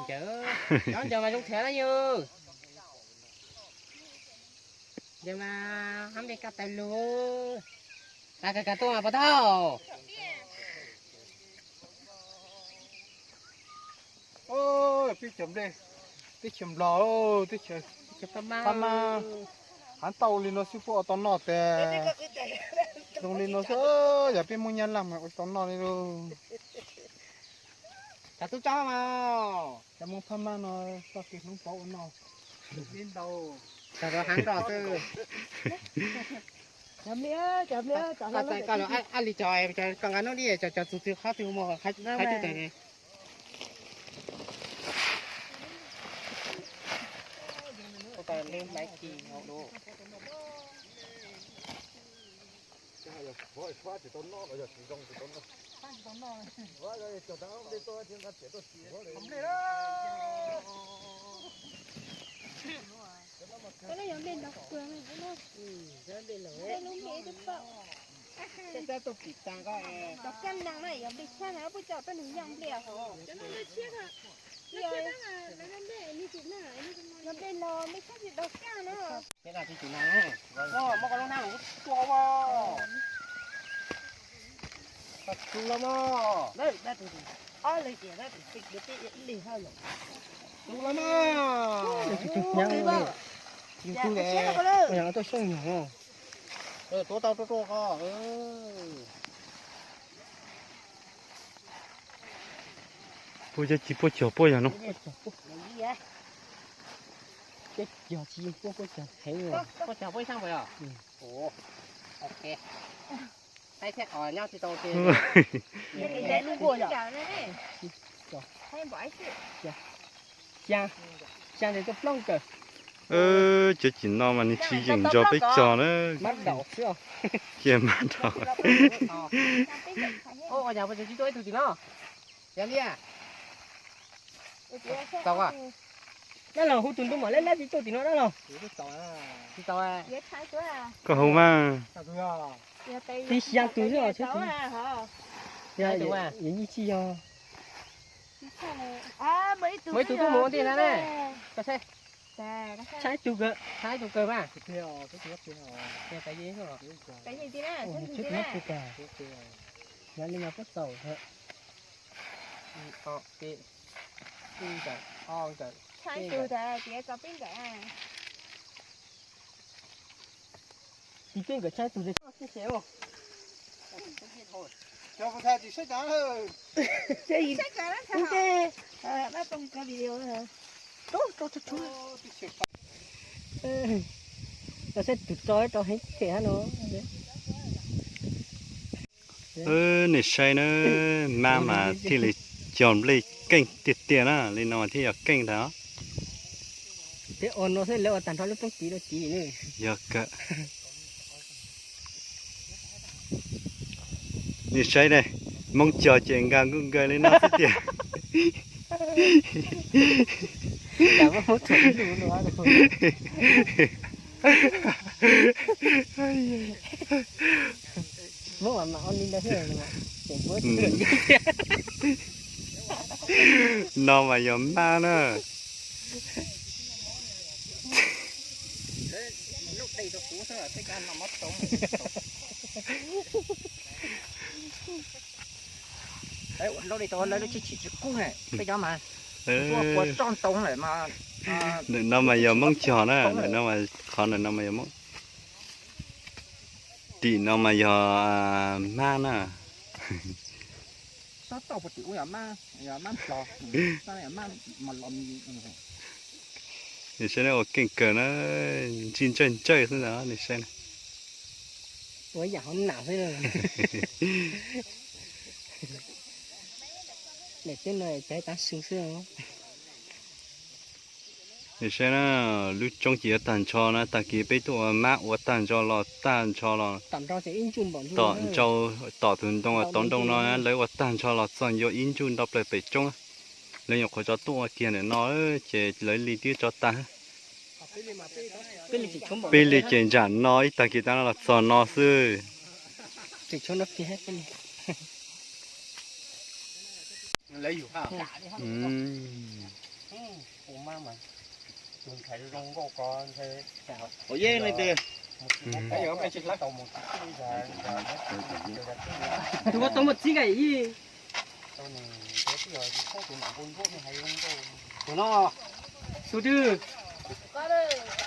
Ncaws, cov ncaws mas zoo thiab na yus. Ncaws mas hab npe kaj tawg lug. Las kawg kawg tuaj mas puas tau? Teb chaws Nplog, teb chaws Pab Mab, hav ntau li no xwb puab ua tau noj tas. Zoo li no xwb, yog peb Hmoob Nyab Laj mas ua tau noj li lauj. Cov tub tsob mas, cov Hmoob Pab Mab no txoj kev hlub paub ua noj. Li ntau, cov hav nroj xwb. Ab li cov, koj nqa nub dib, cov txug twg qhov twg mus qhov twg tes. Muab koj lub hnab los tuaj ua. Tus los mas. Tus los mas. Yus tus, yus tus tuaj xyoob nyog. Tuav tau rau rau qhov. Puab cov tsis puab cog puab yog no. Puab cog puab xyab puas yog? Ok. Saib thiab os, nyob tsis tau. Xya, xya tes tuaj plooj kawg. Cov tsis no mas nws tsis yeem nrog peb cog na. Cia mab nrog. Dab laug hu tus ntu mam leb leb tsis tuaj tim no dab laug. Koj hu mas. Tib xya tus xwb os, yog nyiaj txhij yog. Muaj ib tug tuaj mus ua ntej na ne. Tshaib tug kawg. Tshaib tug kawg mas. Ua li mas puab txaus. Ib nkawm, ob nkawm, peb nkawm. Tis peb nkawm tshaib tug. Saib tus tso rau heev them hab no. Nej saib na, mab mas thiaj li cog nplej keej tiag tiag na, li no mas thiaj yog keej ntag. Yog kawg. Nej saib ne, Hmoob cog ces nkag nkuj nkaws li no xwb tiag. No mas yog mab na. Ntawm no mas yog Hmoob cog na, ntawm no mas qhov ntawm no mas yog Hmoob. Tim no mas yog mab na. Nej saib ua keej kawg na, ntsij ntsawj ntsawj xwb ntag nej saib na. Ua yam hov nam xwb. Daim teb no caiv tav su xwb. Nej saib na, lub roob ces yuav tag nrho na, tag kis peb tuaj ua mab ua tag nrho los tag nrho los. Tom ntau, tom tus ntoo tom nroo no lawv ua tag nrho los txog ncua ib ntsuj nto plaws pem roob. Lawv nyuam qhuav tso tuaj ua kiag ntawm no ces lawv li twb tso tag. Peb li ces ntsam no ib tag kis tag no los txog no xwb. Tseem tshuav no kiag. Ua yeb leej twg? Tus ko tau muaj txib ka yij. Tus no, tus twg?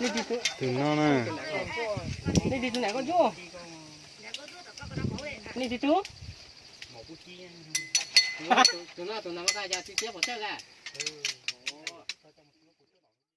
Leej twg tus? Tus no na. Leej twg tus nam koj ntsuj? Leej twg tus? Tus no tus nam koj yog txiv txiab pov tsawg ka?